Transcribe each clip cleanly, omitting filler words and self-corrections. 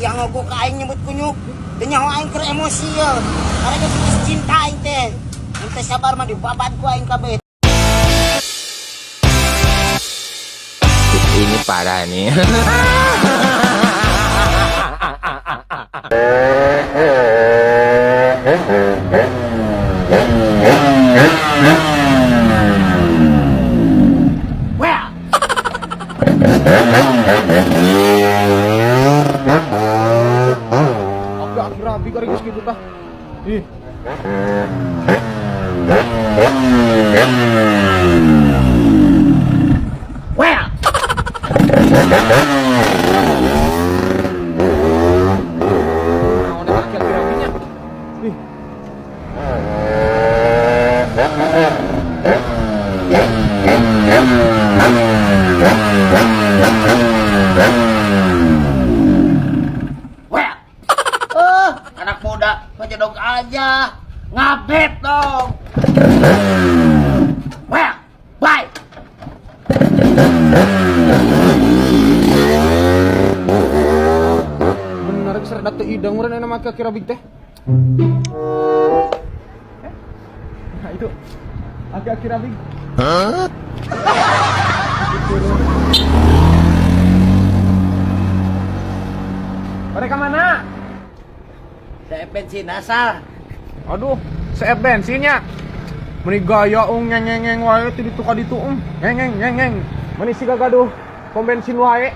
Sia ngogok ka aing nyebut kunyuk. Teu nyaho aing keur emosi ye. Karena geus cinta aing teh. Mun teu sabar mah dibabat ku aing kabeh. Ini parah nih. Well. Agak rapi kari geus kitu tah. Ih. Well. Naon eta aki-aki rapinya? Ih. Well. Anak muda, ngejedog aja. Ngabet dong. Well, bye. Bener geus rada teu idang meureun ayeuna mah aki-aki rabig teh. Nah itu aki-aki rabig. Hah? Mereka mana? Saya bensin asal. Aduh, seep bensinnya. Meni gaya ung ngeng ngeng ngeng wae ti ditu ka ditu ung. Ngeng ngeng ngeng ngeng. Meni siga gaduh pom bensin wae.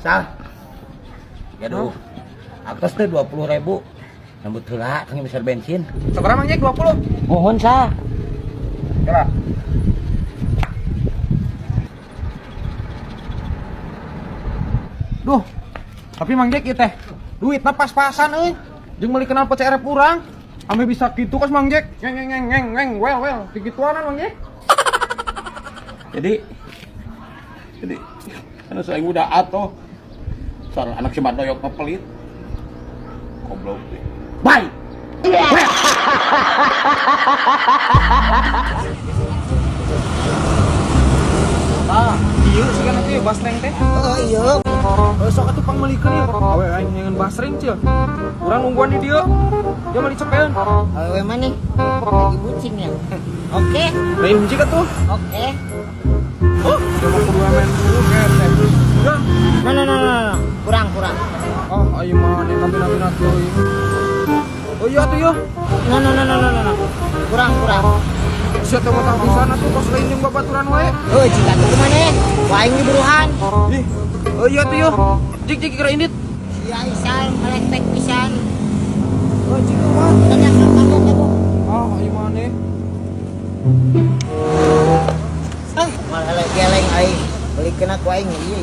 Sal. Aduh. Atas teh 20.000. Nambut heula kang besar bensin. Sabaraha Mang Jack 20? Mohon sah. Kira. Duh. Tapi Mang Jack ieu teh duitna pas-pasan euy. Jeung meuli knalpot CRF urang. Ame bisa kitu kos Mang Jack. Ngeng ngeng ngeng ngeng ngeng well well digituanan Mang Jack. Jadi karena saya udah atuh. Soal anak si Mardoyok mah pelit. Goblok deh. Bye. Ah, ieu sih kan teh basreng teh. Oh iya. Sok atuh pangmeulikeun ieu. Awe aing nyengen basreng cil. Urang nungguan di dieu. Dia meuli cepeun. Awewe mana? Lagi bucin ya. Oke. Lain hiji atuh. Oke. Oh, dia mah kudu emen dulu ketek. Ya. No no no no no. Kurang kurang. Ah, ayo maneh kabina-bina teuing. Oh iya atuh ya. No no no no no no. Kurang kurang. Sia teh mah pisan atuh kos lain jeung babaturan wae. Oh, jika tuh kemana? Wah, ini buruhan. Ih. Oh iya atuh ya. Jik jik kira indit. Sia Isal melektek pisan. Oh, jik mah. Tanya kamu kamu. Ah, ayo maneh. Ah, malah geleng aing. Beli kena ku aing iya.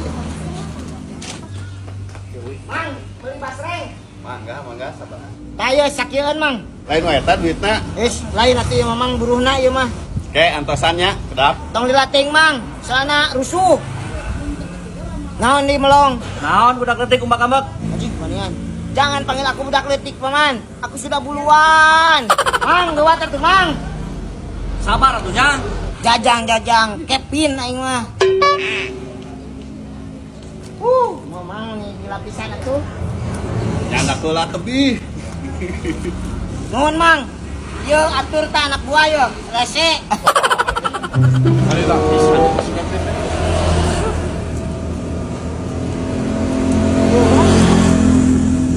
Mang, beli basreng. Mangga, mangga sabar. Taya sakieun, Mang. Lain wae eta duitna. Is, lain atuh ieu mah Mang buruhna ieu mah. Oke, antosannya kedap. Tong dilatih, Mang. Soalna rusuh. Naon di melong? Naon budak leutik umbak-ambek? Anjing, manian. Jangan panggil aku budak leutik, Paman. Aku sudah buluan. Mang, lewat atuh, Mang. Sabar atuh nya. Jajang, jajang, Kevin aing mah. Mau mang nih di lapisan atuh. Nyandak heula tebih. Nuhun, Mang. Yo atur ta anak buah yo, rese. Ari lapisan si Kevin teh.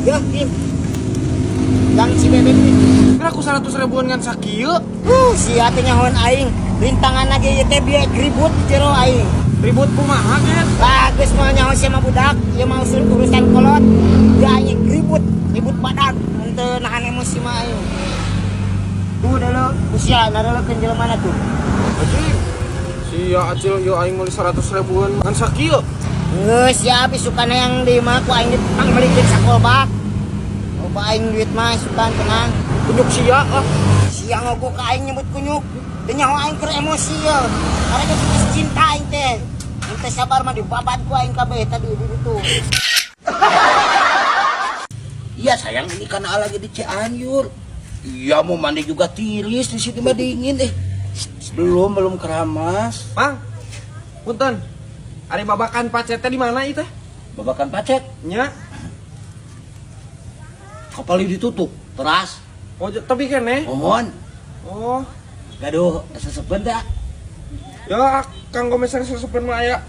Yo, Im. Gang si bebek nih. Kira aku 100 ribuan ngan sakieu. Sia teh nyahoan aing. Rintangan lagi ieu teh bieu ribut di jero aing. Ribut kumaha, Ken? Lah geus mah nyaho sia mah budak, ieu mah usul urusan kolot. Ya aing ribut, ribut badan. Mun teu nahan emosi mah aing. Tuh dulu, usia nareleukeun jelema mana tuh. Anjing. Sia acil ieu aing meuli 100 ribuan ngan sakieu. Geus ya sukana yang di mah ku aing dipangmeulikeun sakolbak. Loba aing duit mah sukan tenang. Kunyuk sia ah. Sia ngogok ka aing nyebut kunyuk. Teu nyaho aing keur emosi ye. Karena geus cinta aing teh. Mun teu sabar mah dibabat ku aing kabeh tadi di ditu. Iya sayang, ini kan lagi di Cianjur. Iya mau mandi juga tiris di sini mah dingin eh. Belum keramas. Mang. Punten. Ari babakan pacet teh di mana ieu teh? Babakan pacet. Nya. Kapal ditutup teras. Oh, tapi keneh. Mohon. Oh, Gaduh sesepen teh. Ya, Kang Komisar sesepen mah aya.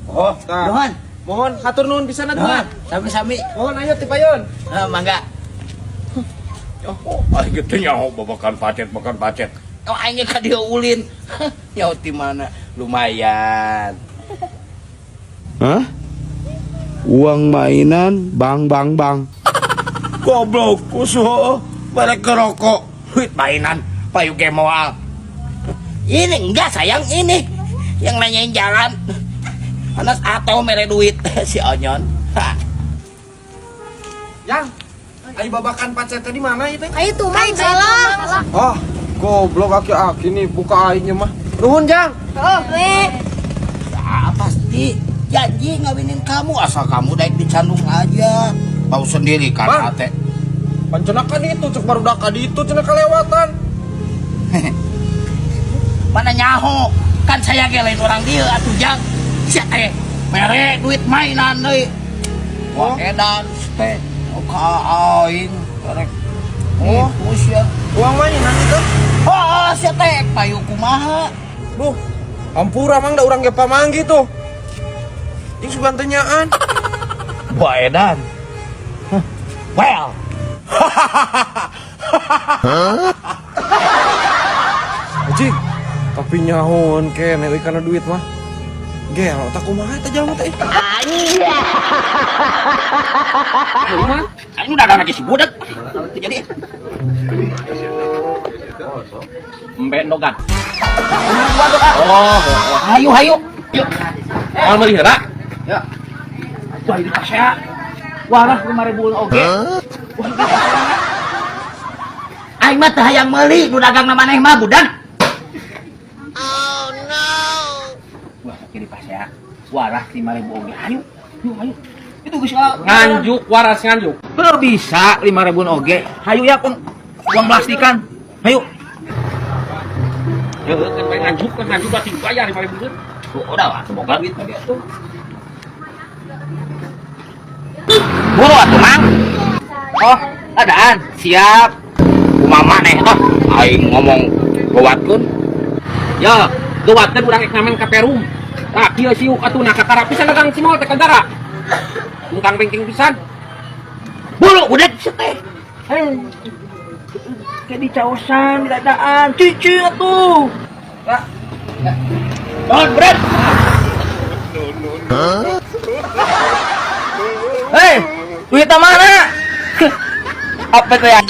Oh, Tah. nuhun. Mohon hatur nuhun pisan atuh. Nuhun, sami-sami. Mohon ayo tipayun. Ah, mangga. Oh, aing teh nyaho babakan pacet, babakan pacet. Oh, aing ka dieu ulin. Nyaho ti mana? Lumayan. Hah? Uang mainan, bang bang bang. Goblok, kusuh, balik ke rokok. Duit mainan, payu ge moal. Ini enggak sayang ini yang nanyain jalan. Anas atau mere duit si Onyon. Ha. Yang, ari babakan pacet teh di mana ieu teh? Ayo tuh mang salah. Ah, goblok aki-aki nih buka aingnya mah. Nuhun, Jang. Oh, we. Ah, pasti janji ngawinin kamu asal kamu daik dicandung aja. Tahu sendiri kan Bang. ate. Pancena kan itu cek barudak ka ditu cenah kelewatan. Mana nyaho? Kan saya ge lain orang dia atuh jang. Sia teh mere duit mainan deui. Wah, Oh. edan teh. Oh, ka aing rek. Oh. Oh, sia. Uang mainan itu. Oh, sia teh payu kumaha? Duh, ampura mang da urang ge pamanggi tuh. Jeung sugan teh nyaan. Wah, edan. Hah. Well. Anjing, tapi nyahoan keneh euy kana duit mah. Gelo tak kumaha eta jalma teh. Aing udah lagi si budak. Jadi Embe nogan. Oh, hayu hayu. Yuk. Moal meuli heula. Ya. Wah, ini kasea. Wah, lah 5.000 oge. Wah, ini kasea. Aing mah teu hayang meuli nu dagang na maneh mah budak. Oh no. Wah, kiri pasea. Wah, lah 5.000 oge. Hayu. Yuk, hayu. Itu geus Nganjuk waras nganjuk. Heuh bisa 5.000 oge. Hayu ya pun uang plastikan. Hayu. Heuh, kan bae nganjuk, kan nganjuk berarti bayar 5.000 geun. Tuh, udah lah, semoga duit tadi atuh. Buru atuh, Mang. Oh, adaan. Siap. Kumaha nih, ah, aing ngomong gawatkeun. Ya, gawatkeun urang rek ngamen ka Perum. Tah, kieu siuk atuh nah kakara pisan dagang cimol teh kagara. Tungkang bengking pisan. Buru udah teh. Hei. Kayak di caosan, di dadaan, cuci atuh. Lah. Bangun, berat. Hei, duitnya mana? Apa tuh ya?